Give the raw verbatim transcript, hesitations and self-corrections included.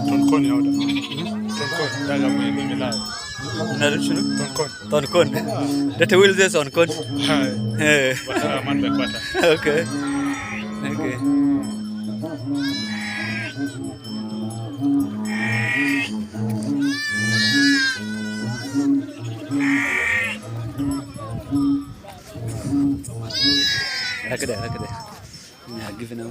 Ton kon ya wada. Ton kon. Daga mai mai lai. Na da shinu? Ton kon. Ton kon. Da ta wil zai ton kon. Hai. Eh. Wata man bai kwata. Okay. Okay. Raka de, raka de. Yeah, give it now.